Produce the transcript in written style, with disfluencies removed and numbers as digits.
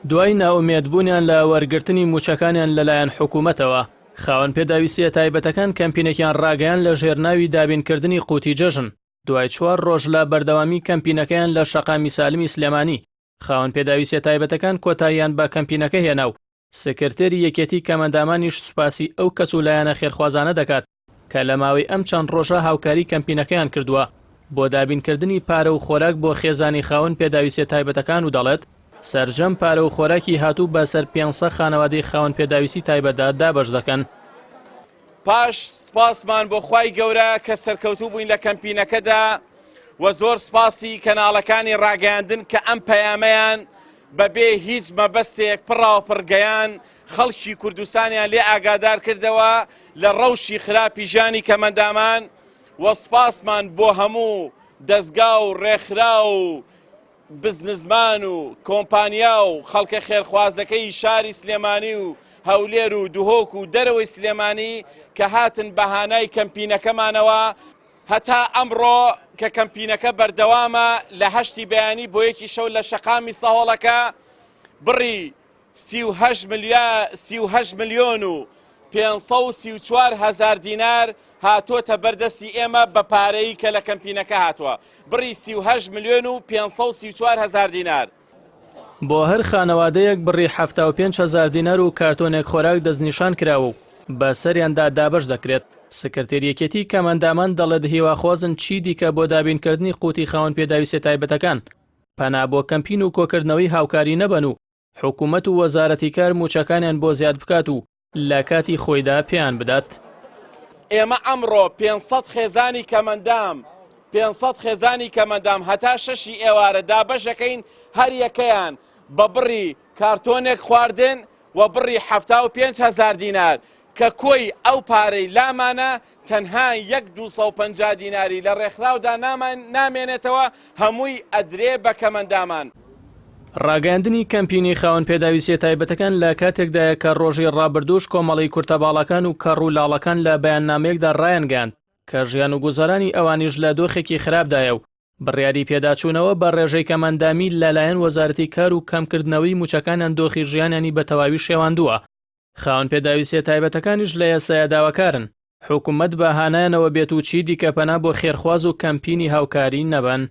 دوای نائومێدبوونیان لە وەرگرتنی مووچەکانیان لەلایەن حکوومەتەوە، خاوەن پێداویستییە تایبەتەکان کەمپینێکیان ڕاگەیاند لە ژێر ناوی دابینکردنی قوتی جەژن، دوای چوار ڕۆژ لە بەردەوامی کەمپینەکەیان لە شەقامی سالمی سلێمانی، خاوەن پێداویستیە تایبەتەکان کۆتاییان بە کەمپینەکە هێنا و سکرتێری یەکێتی کەمئەندامانیش سوپاسی ئەو کەس و لایەنە خێرخوازانە دەکات کە لە ماوەی ئەم چەند ڕۆژە هاوکاری کەمپینەکەیان کردووە بۆ دابینکردنی پارە و خۆراک بۆ خێزانی خاوەن پێداویستیە تایبەتەکان و دەڵێت، سەرجەم پارە و خۆراکی هاتوو بەسەر 500 خانەوادەی خاوەن پێداویستی تایبەتدا دابەش دەکەن. پاش سوپاسمان بۆ خوای گەورە کە سەرکەوتوو بووین لە کەمپینەکەدا و زۆر سوپاسی کەناڵەکانی ڕاگەیاندن کە ئەم پەیامەیان بەبێ هیچ مەبەستێک پڕاوپڕ گەیان خەڵکی کوردستانیان لێ ئاگادار کردەوە لە ڕەوشی خراپی ژیانی کەمەندامان و سوپاسمان بۆ هەموو دەزگا و ڕێکخراو و بزنسمان و کۆمپانیا و خەڵکە خێرخوازەکەی شاری سلێمانی و هەولێر و دهۆک و دەرەوەی سلێمانی کە هاتن بە هانای کەمپینەکەمانەوە هەتا ئەمڕۆ کە کەمپینەکە بەردەوامە لە هەشتی بەیانی بۆ یەکی شەو لە شەقامی سەهۆڵەکە بڕی 38 ملیۆن و 534 هەزار دینار هاتۆتە بەر دەستی ئێمە بە پارەی کە لە کەمپینەکە هاتووە بڕی 38 ملیۆن و 534 هەزار دینار. بۆ هەر خانەوادەیەک بڕی 75 هەزار دینار و کارتۆنێک خۆراک دەستنیشان کراوە و بەسەریاندا دابەش دەکرێت. سکرتێری یەکێتی کەمئەندامان دەڵێت هیواخوازن چی دیکە بۆ دابینکردنی قوتی خاوەن پێداویستیە تایبەتەکان پەنا بۆ کەمپین و کۆکردنەوەی هاوکاری نەبەن و حکومەت و وەزارەتی کار مووچەکانیان بۆ زیاد بکات و لە کاتی خۆیدا پێیان بدات. ئێمە ئەمڕۆ 500 خێزانی کەمەندام 500 خێزانی کەمەندام هەتا شەشی ئێوارە دابەشەکەین هەریەکەیان بە بڕی کارتۆنێک خواردن و بڕی 75 هەزار دینار کە کۆی ئەو پارەی لامانە تەنها یەک 250 دیناری لە ڕێکخراودا نامێنێتەوە هەمووی ئەدرێ بە کەمەندامان. ڕاگەیاندنی کەمپینی خاوەن پێداویستیە تایبەتەکان لە کاتێکدایە کە ڕۆژی ڕابردووش کۆمەڵەی کورتەباڵاکان و کەڕ و لاڵەکان لە بەیاننامەیەکدا ڕایانگەیاند کە ژیان و گوزەرانی ئەوانیش لە دۆخێکی خراپدایە و بڕیاری پێداچوونەوە بە ڕێژەی کەمئەندامی لەلایەن وەزارەتی کار و کەمکردنەوەی مووچەکانیان دۆخی ژیانیانی بە تەواوی شێواندووە. خاوەن پێداویستیە تایبەتەکانیش لە ئێستایا داواکارن حکومەت بە هانایانەوە بێت و چیدیکە پەنا بۆ خێرخواز و کەمپینی هاوکاری نەبەن.